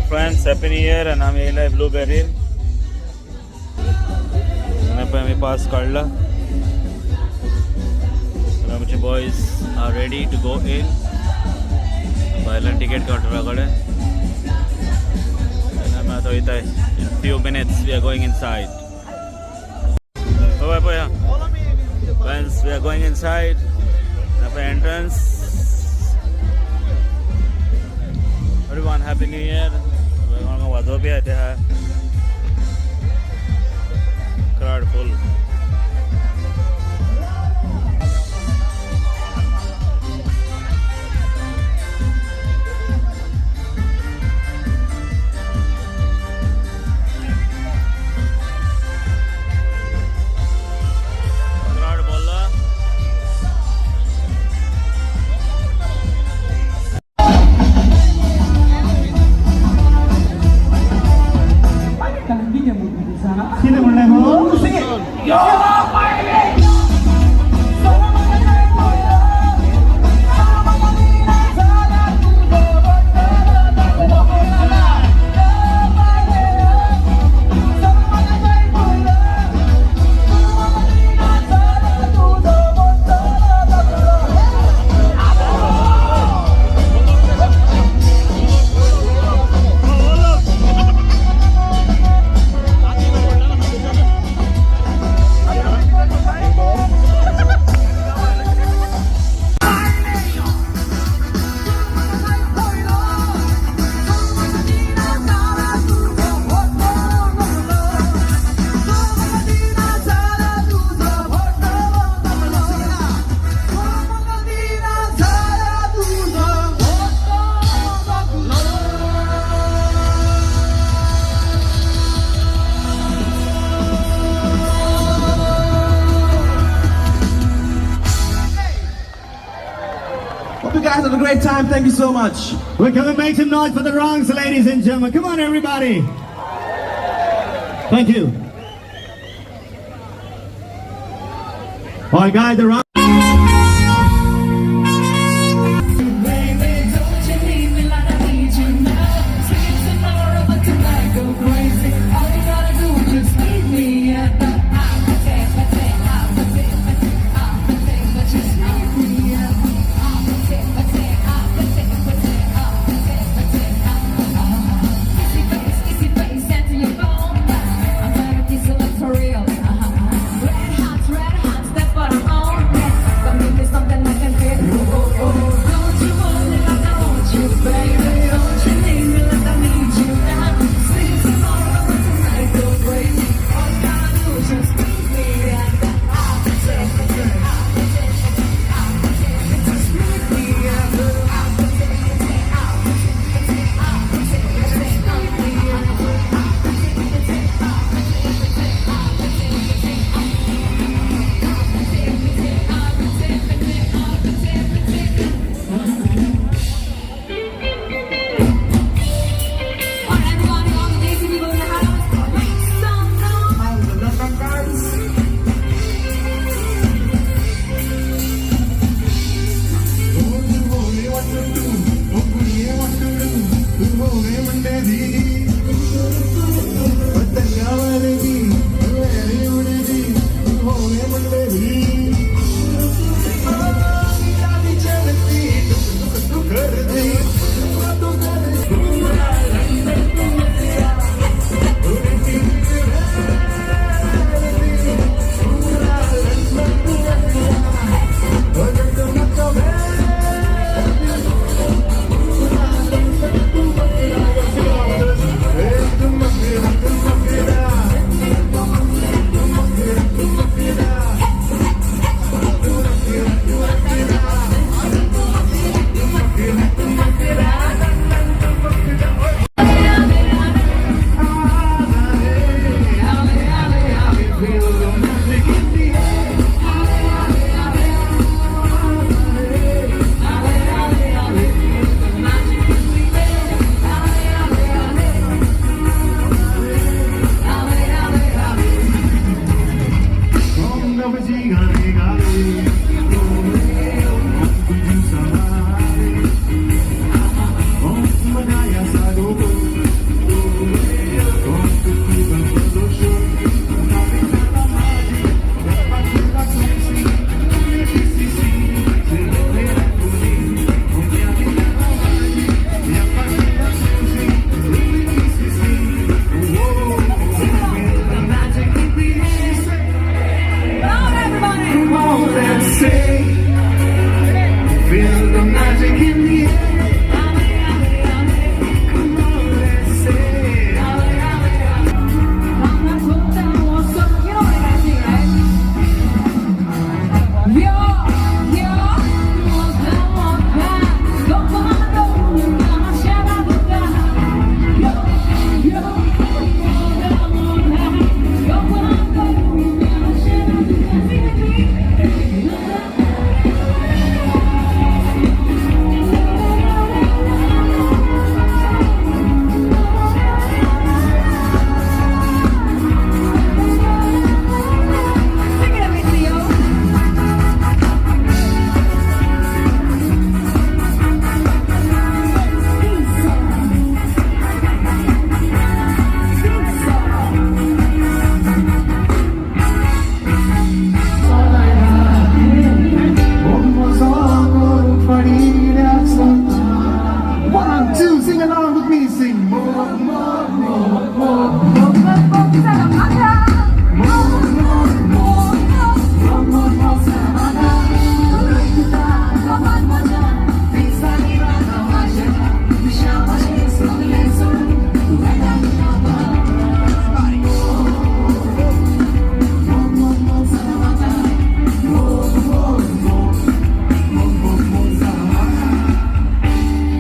Friends, happy new year. आनी आमी येयले ब्लूबेरीर आनी पळय आमी पास काडला आनी आमचे boys are ready to go in. भायल्यान टिकेट कावंटरा कडेन आनी आमी आतां वयताय. In few minutes we are going inside. पळय पळय, friends, we are going inside. पळय entrance. Everyone, happy new year. वाजोवपी आहा ते आहा. Crowd full. Crowd बोलला. कितें म्हणलें गो? Hope you guys have a great time. Thank you so much. We're gonna make some noise for the Rungs, ladies and gentlemen. Come on, everybody. Thank you. All right, guys, the Rungs. Baby, don't you need me like I need you now? Sleep tomorrow, but tonight go crazy. All you gotta do is just meet me at the. Just meet me at the. Kissy face, kissy face, answer your phone. I'm gonna kiss you like for real. Red hot, that's what I'm on.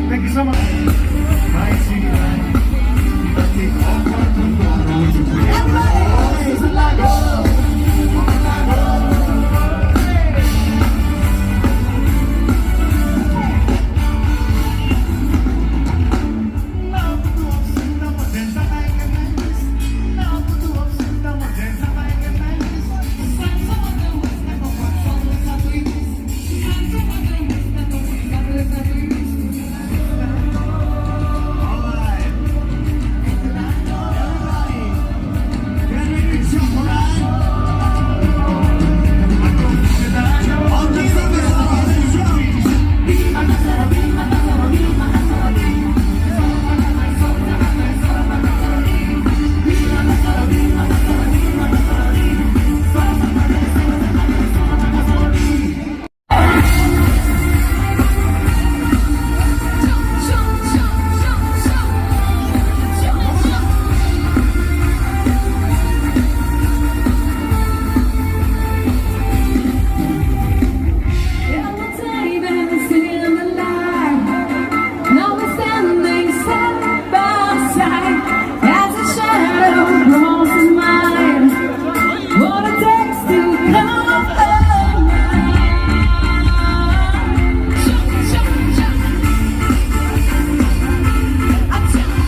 Thank you so much. Now we're standing side by side as a shadow crosses mine. What it takes to come alive. Jump, jump, jump. I jump,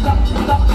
jump, jump.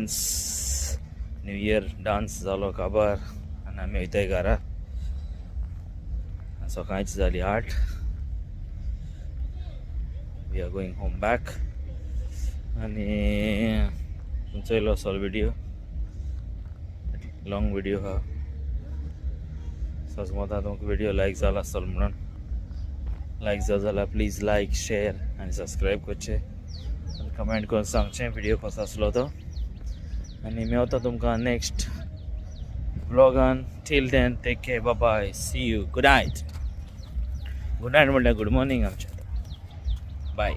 Dance, new year dance जालो काबार आनी आमी वयताय घरा. सकाळची जाली 8. We are going home back. आनी तुमचो येयलो असलो व्हिडिओ, लाँग व्हिडिओ हा. सजमता तुमकां व्हिडिओ लायक जाला आसतलो म्हणून. लायक जालो जाल्यार प्लीज लायक, शेअर आनी सबस्क्रायब करचें आनी कमेंट करून सांगचें व्हिडिओ कसो आसलो तो. आनी मेवता तुमकां next व्लॉगान. Till then, take care, bye, see you, good night. Good night म्हणल्यार गुड मॉर्निंग आमच्या. बाय.